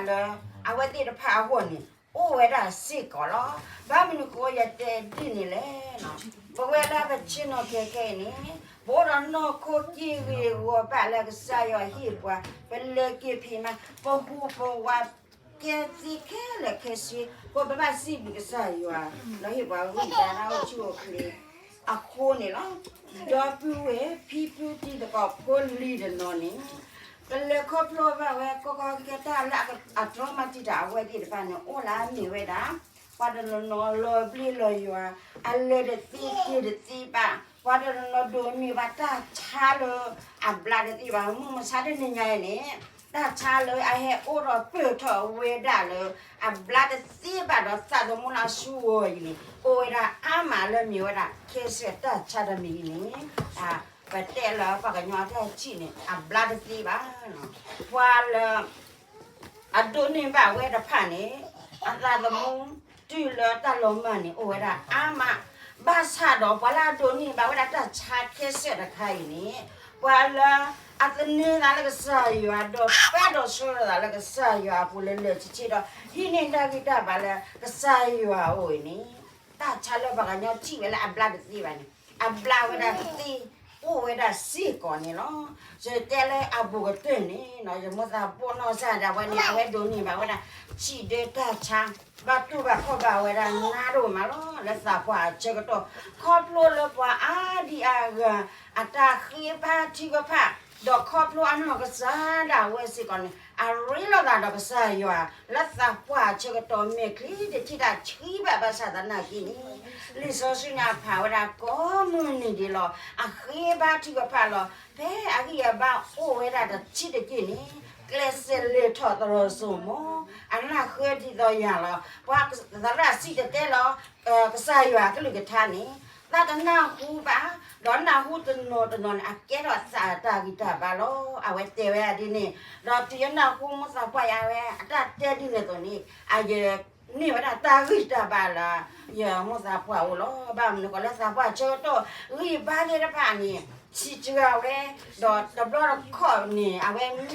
လၢအဝဲသ့ၣ်တဖၣ်အဂီၢ်န့ၣ် အိၣ်ဝဲဒၣ်စ့ၢ်ကီးလီၤ. ဘၣ်မနုၤဃိယတဲဒ်န့ၣ်လဲၣ်. ပဝဲဒၣ်ပဆ့ၣ်နီၤခဲခဲအံၤန့ၣ် ပအိၣ်ဒီးနီၢ်ခိက့ၢ်ဂ့ၤဂီၤဘၣ်လၢကစၢ်ယွၤဟ့ၣ်ပှၤ ပလဲၤက့ၤဖံးမၤ ပဟူးပဝး ကဲသ့ခဲလၢာ်ခဲဆ့ ဃိပဘၣ်စံးဘျုးကစၢ်ယွၤ ဒီးဟ့ၣ်ပှၤဂံၢ်တၢ်အိၣ်ဆူၣ်အိၣ်ချ့အဃိန့ၣ်လီၤ. ဒီပုၢ်ဝဲၢ်ဖံဖုတံၤသကိးဖိလံၤတနီၤန့ၣ် ကလဲၤခီဖျိဘၣ်ဝဲ ကီကီကဲကဲတၢ်လၢအတြီမၤတံာ်တာ်အဝဲသ့ၣ်တဖၣ်န့ၣ် အိၣ်လၢအမ့ၢ်ဝဲဒၣ် ပှၤတနီၤနီၤလီၤဘျ့လီၤယွၤ အလဲၤတသ့က့ၤတသ့ဘၣ် ပှၤတနီၤနီၤဒိးန့ၢ်ဘၣ်တၢ်ဆါလၢအဘျါတသ့ဘၣ် မုၢ်မဆါတနံၤညါအံၤန့ၣ် တၢ်ဆါလၢအဟဲအိၣ်ဒီးပၢၢ်ထီၣ်ဝဲဒၣ်လၢ အဘျါတသ့ဘၣ်ဒီးသးသမူလၢအဆူအီၤအံၤန့ၣ် အိၣ်ဝဲဒၣ်အါမးလၢမ့ၢ်ဝဲဒၣ် cancer တၢ်ဆါတမံၤအံၤန့ၣ် ပတဲလၢပှၤကညီအတၢ်ထံၣ်န့ၣ် အဘျါတသ့ဘၣ် ပှၤလၢ အဒိးန့ၢ်ဘၣ်ဝဲတဖၣ်န့ၣ် အသးသမူတုၤလၢတၢ်လီၤမၢ်န့ၣ် အိၣ်ဝဲဒၣ်အါမး ဘၣ်ဆၣ်ဒီးပှၤလၢအဒိးန့ၢ်ဘၣ်ဝဲဒၣ်တၢ်ဆါခဲစဲၣ်တခါအံၤန့ၣ် ပှၤလၢအသန့ၤသးလၢကစၢ်ယွၤ ဒီးပၢဒီးဆှၢလီၤသးလၢကစၢ်ယွၤအပူၤလၢလၢာ်ဆ့ဆ့ဒီး ဟံးန့ၢ်တၢ်ဂံၢ်တၢ်ဘါလၢကစၢ်ယွၤအအိၣ်အံၤန့ၣ် တၢ်ဆါလၢပှၤကညီထံၣ်ဝဲလၢအဘျါတသ့ဘၣ်န့ၣ် အဘျါဝဲဒၣ်သ့ အိၣ်ဝဲဒၣ်စ့ၢ်ကီးန့ၣ်လီၤ. ယတဲလၢအဘူးကတၢၢ်န့ၣ် ယမိၢ်သးဘိၣ်နီၢ်စၢ်ဒၣ်ဝဲန့ၣ် အဝဲဒိးန့ၢ်ဘၣ်ဝဲဒၣ် ဆံးဒၢတၢ်ဆါ ဘၣ်တူၢ်ဘၣ်ခီၣ်ဘၣ်ဝဲဒၣ်နါဒိၣ်မးလီၤ လၢသးပှၢ်အဆၢကတီၢ် ခီဖျိလၢပှၤအါဒံအါဂၤ အတၢ်ဃ့ဘါထုကဖၣ် ဒီးခီဖျိအနီၢ်ကစၢ်ဒၣ်ဝဲစ့ၢ်ကီးန့ၣ် အရ့လိာ်သးဒီးကစၢ်ယွၤ လၢသးပှၢ်အဆၢကတီၢ်မဲာ်ချံတထံၣ်တၢ်ဆှံဘၣ်ဘၣ်ဆၣ်သနာ်က့န့ၣ် လံာ်စီဆှံန့ၣ်အဖးဝဲဒၣ်ကိးမုၢ်နံၤဒဲးလီၤ. အဃ့ဘါထုကဖၣ်လီၤ. ဖဲအဂံၢ်အဘါအိၣ်ဝဲဒၣ်တထံၣ်တက့ၢ်န့ၣ် ကျဲးစၢးလဲၤထီၣ်သရိာ်စိမိၤ အနၢ်ဃၢဒ်သိးယၤလီၤ. ပှၤသရၣ်စံၣ်တဲၤတဲလီၤ ကစၢ်ယွၤအကလုၢ်ကထါန့ၣ် သးတနၢ်ဟူဘၣ် ဒီးနၢ်ဟူတနီၤတနီၤန့ၣ် အကဲထီၣ်သးအတၢ်ဂံၢ်တၢ်ဘါလီၤ. အဝဲတဲဝဲဒၣ်ဒ်န့ၣ် ဒီးတုၤယနၢ်ဟူမိၢ်သးပှၢ်ယၤဝဲ အတၢ်တဲဒ်န့ၣ်အသိးန့ၣ် အယ န့ၢ်ဝဲဒၣ်တၢ်ဂံၢ်တၢ်ဘါလၢ ယမိၢ်သးပှၢ်အအိၣ်လီၤ. ဘၣ်မနုၤဃိလၢသးပှၢ်ဆၢကတီၢ် ဂံၢ်ဘါသ့ၣ်တဖၣ်န့ၣ် ဆံးစှၤဝဲ ဒီးတဘျီတခီၣ်န့ၣ် အဝဲမံ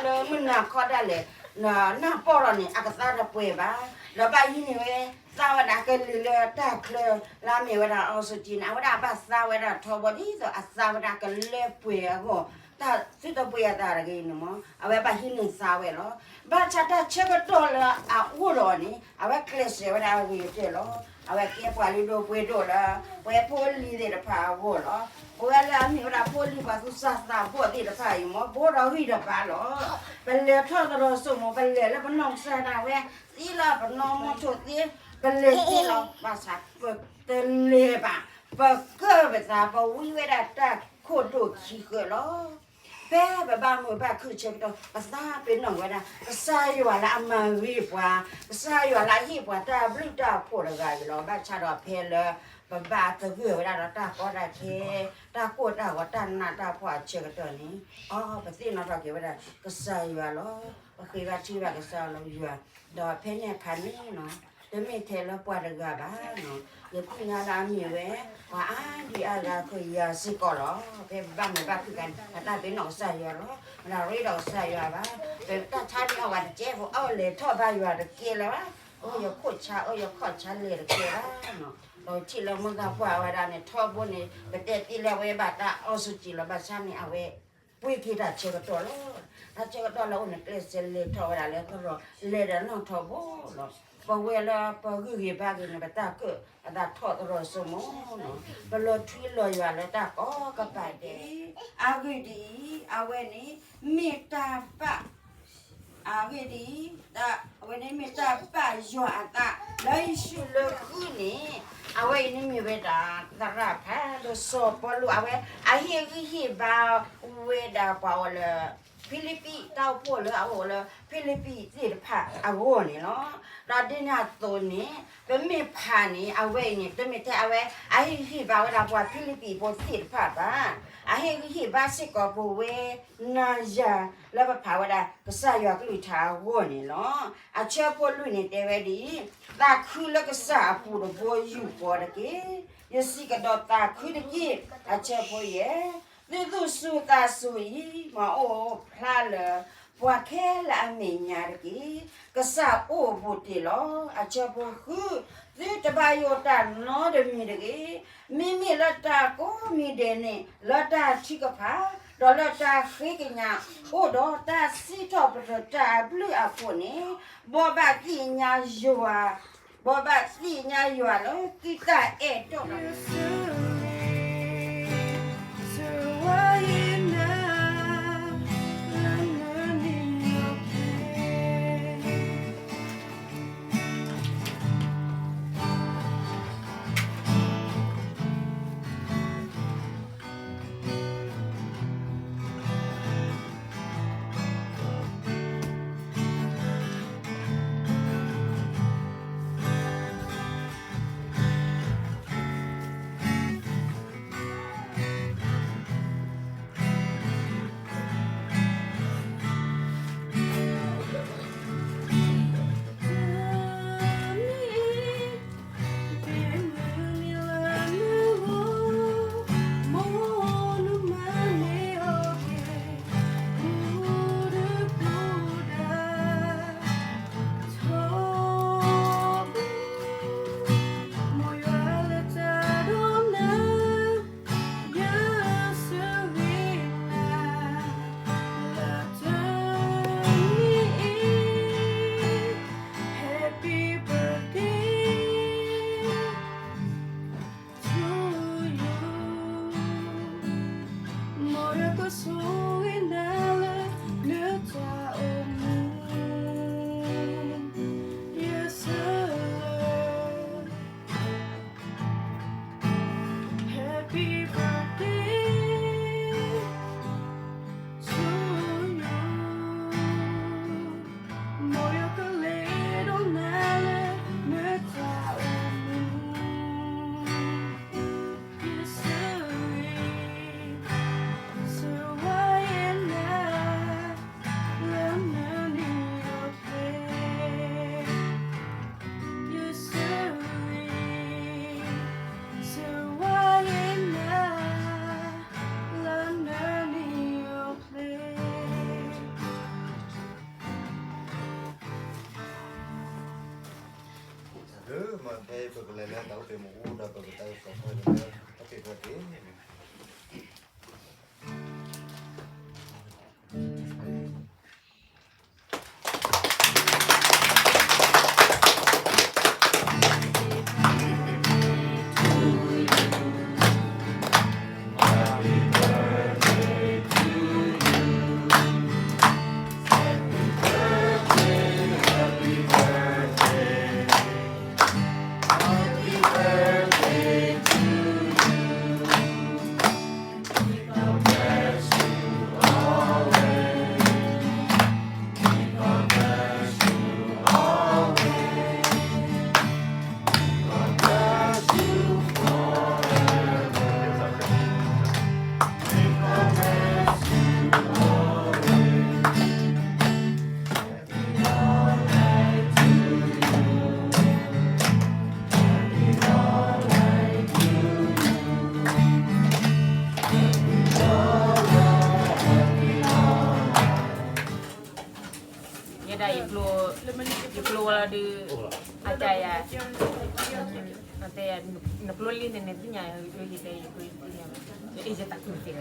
လၢမုၢ်နၤခီဒၣ်လဲာ် နၢ်ပီၢ်ထီၣ်န့ၣ် အကသါတပှဲၤဘၣ်. ဒီးဘၣ်ဟံးန့ၢ်ဝဲ သါဝဲဒၣ်ကလံၤလၢတၢ်ချၢ လၢအမ့ၢ်ဝဲဒၣ် oxygen န့ၣ် အဝဲဒၣ်ဘၣ်သါဝဲဒၣ်ထီဘိ ဒ်သိးအသါဝဲဒၣ်ကလၢပှဲၤအဂီၢ် တၢ်သုတပှဲၤအသးတဂ့ၤန့ၣ်မ့ၢ် အဝဲဘၣ်ဟံးန့ၢ်သါဝဲလီၤ. ဘၣ်ဆၣ်တၢ်ဆၢကတီၢ်လၢအအိၣ်ဒီးအီၤန့ၣ် အဝဲကျဲးစၢးဝဲဒၣ်အဂ့ၤကတၢၢ်လီၤ. အဝဲကဲပှၤလုၢ်ဒိၣ်ပှ့ၤဒိၣ်လၢ ပဝဲဖိလံၤသ့ၣ်တဖၣ်အဂီၢ်လီၤ. ပဝဲလၢအမ့ၢ်ဝဲဒၣ်ဖိလံၤပှၤသူၣ်စၢ်သးဘီၣ်သ့ၣ်တဖၣ်အံၤမ့ၢ် ဘိးဒီးဂံၢ်တဘါလီၤ. ပလဲၤထီၣ်သရိာ်စိမိၤ ပလဲၤလၢပနီၢ်ကစၢ်ဒၣ်ဝဲ သ့လီၤပနီၢ်မိၢ်ထိၣ်သ့ ပလဲၤသ့လီၤ. ဘၣ်ဆၣ်ပတလဲၤဘၣ် ပကၢၢ်ပသး ပဝံဝဲဒၣ်တၢ်ခိၣ်ဒိၣ်ခံဃၢလီၤ. ဖဲပဘၣ်မုာ်ဘၣ်ခုၣ်ဆၢကတီၢ် ပသးပ့ၤနီၣ်ဝဲဒၣ် ကစၢ်ယွၤလၢအမၤဂ့ၤပှၤ, ကစၢ်ယွၤလၢအဟ့ၣ်ပှၤတၢ်ဘျုးတၢ်ဖှိၣ်တဂၤအံၤလီၤ. ဘၣ်ဆၣ်ဒီးဖဲလၢ ပဘၣ်သဂၢၢ်ဝဲဒၣ်ဒီးတၢ်ကီတၢ်ခဲ, တၢ်ကိၢ်တၢ်ဂီၤ တၢ်နးတၢ်ဖှီၣ်အဆၢကတီၢ်န့ၣ်, အီ ပသ့ၣ်နီၣ်ထီၣ်က့ၤဝဲဒၣ်ကစၢ်ယွၤလီၤ. ပဃ့ဘါထုကဖၣ်ကစၢ်ယွၤလီၤ. ဒီးဖဲန့ၣ်အခါန့ၣ် တမ့ၢ်ထဲလၢပှၤတဂၤဘၣ်, ယသ့ၣ်ညါလၢအမ့ၢ်ဝဲ ပှၤအါဒံအါဂၤဃုာ်ယၤစ့ၢ်ကီးလီၤ. ဖဲဘၣ်မုာ်ဘၣ်ခုၣ်ခါန့ၣ် ပတၢ်ပ့ၤနီၣ်ကစၢ်ယွၤလီၤ. ပတရ့ဒီးကစၢ်ယွၤဘၣ်. ပတၢ်ဆါန့ၣ်အီၣ်ဝဲတကဲ ပအီၣ်လဲၤထီၣ်ဘါယွၤတကဲလၢၤဘၣ်. အီၣ်ယခိၣ်ဆါ အီၣ်ယခီၣ်ဆါလဲၤတကဲဘၣ်. ဒီးထံၣ်လၢမိၢ်သးပှၢ်ဝဲဒၣ်န့ၣ် ထီဘိန့ၣ် ပတဲသ့လၢအဝဲဘၣ်တၢ်အီၣ်ဆူၣ်စံာ်လီၤ. ဘၣ်ဆၣ်န့ၣ် အဝဲ ပှ့ၤက့ၤတၢ်ဆၢကတီၢ်လီၤ. တၢ်ဆၢကတီၢ်လၢအအိၣ်န့ၣ် ကျဲးစၢးလဲၤထီၣ်ဝဲဒၣ်လၢသရိာ် လဲၤဒီးနီၢ်ထီဘိလီၤ. ပဝဲလၢပဂံၢ်ဂ့ၤဘါဂ့ၤန့ၣ် ပတၢ်ကၢၣ်ပသးထီၣ်သရိာ်စိမိၤလီၤ. ပလီၤထွံလီၤယွၤလၢတၢ်ကိးကပၤဒဲး. အဂ့ၢ်ဒ်အံၤ, အဝဲန့ၣ် မ့ၢ်တၢ်ပာ် အဂ့ၢ်ဒ်အံၤ, အဝဲန့ၣ်မ့ၢ်တၢ်ပာ်ယွၤအသး လၢယ့ၣ်ၡူးလၢဃုန့ၣ်, အဝဲအံၤန့ၣ်မ့ၢ်ဝဲဒၣ် သရၣ်ဖးဒိၣ်စီၤပီလူး အဝဲ အဟ့ၣ်ဂံၢ်ဟ့ၣ်ဘါဝဲဒၣ်ပှၤအိၣ်လၢ ဖံလံးပံး တၢ်အိၣ်ဖှိၣ်လၢအအိၣ်လၢ ဖံလံးပံးသ့ၣ်တဖၣ်အဂီၢ်န့ၣ်လီၤ. ဒီးဒ်န့ၣ်အသိးန့ၣ် ပမ့ၢ်ဖးန့ၣ် အဝဲအံၤန့ၣ် တမ့ၢ်ထဲအဝဲ အဟ့ၣ်ဂံၢ်ဟ့ၣ်ဘါဝဲဒၣ်ပှၤဖံလံးပံးဖိသ့ၣ်တဖၣ်ဘၣ်. အဟ့ၣ်ဂံၢ်ဟ့ၣ်ဘါစ့ၢ်ကီးပဝဲ နၤယၤ လၢပဖးဝဲဒၣ် ကစၢ်ယွၤကလုၢ်ကထါအဂီၢ်န့ၣ်လီၤ. အဆၢဖိလွံၢ်န့ၣ်တဲဝဲဒ်အံၤ, သးခုလၢကစၢ်အပူၤတဘိယူၢ်ဃီတက့ၢ်. ယစံးကဒီးသးခုတက့ၢ်. အဆၢဖိယဲၢ်, သုသူၣ်စူၤသးစူၤအံၤ မၤအိၣ်ဖျါလၢ ပှၤခဲလၢာ်အမဲာ်ညါတက့ၢ်. ကစၢ်အိၣ်ဘူးတ့ၢ်လီၤ. အဆၢဖိဃု, သုတဘၣ်ယိၣ်တၢ်နီတမံၤတဂ့ၤ. မ့မ့ၢ်လၢတၢ်ကိးမံၤဒဲးန့ၣ် လၢတၢ်ထုကဖၣ်, ဒီးလၢတၢ်ဃ့ကညး အိၣ်ဒီးတၢ်စံးထီၣ်ပတြၢၤတၢ်အဘျုးအဖှိၣ်န့ၣ်, ဘိးဘၣ်သ့ၣ်ညါယွၤ, ဘိးဘၣ်သ့ၣ်ညါယွၤလၢသုတၢ်အဲၣ်ဒိၣ်လီၤ. ယဲဒၣ်ယကျိ, ယကျိဝဲလီၤဒုး, အတၢ်ယၤ, အတဲယၤ, နကျိလံန့ၣ် နသ့ၣ်ညါယကျိ, ယတဲယကျိသ့ၣ်ညါ, ယတၢ်ကျိသ့ၣ်ညါ.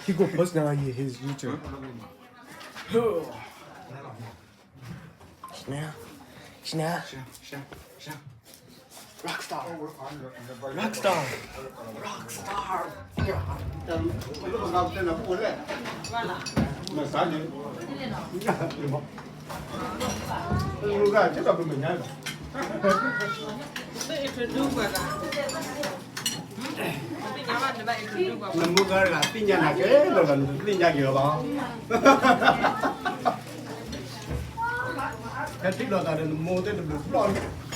He go post now on his YouTube. Chanel. Chanel. Rockstar. Rockstar. Rockstar. Introduce နမူကရၢ သ့ၣ်ညါနၤကဲလီၤလီၤ နတသ့ၣ်ညါက့ၤလီၤဘၣ်. ဟဲထံၣ်လိာ်သးဒီးနမိၢ်သ့ၣ်တဘျုးဘျီန့ၣ်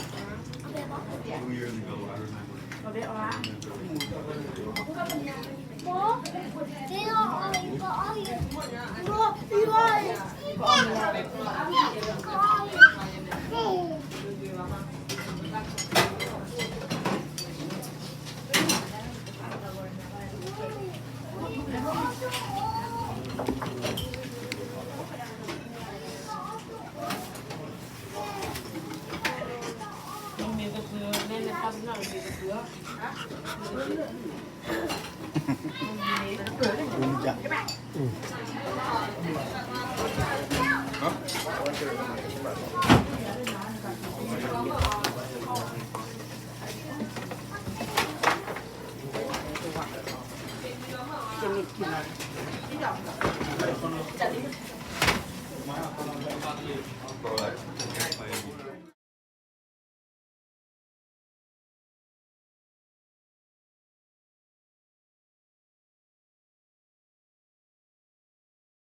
All right.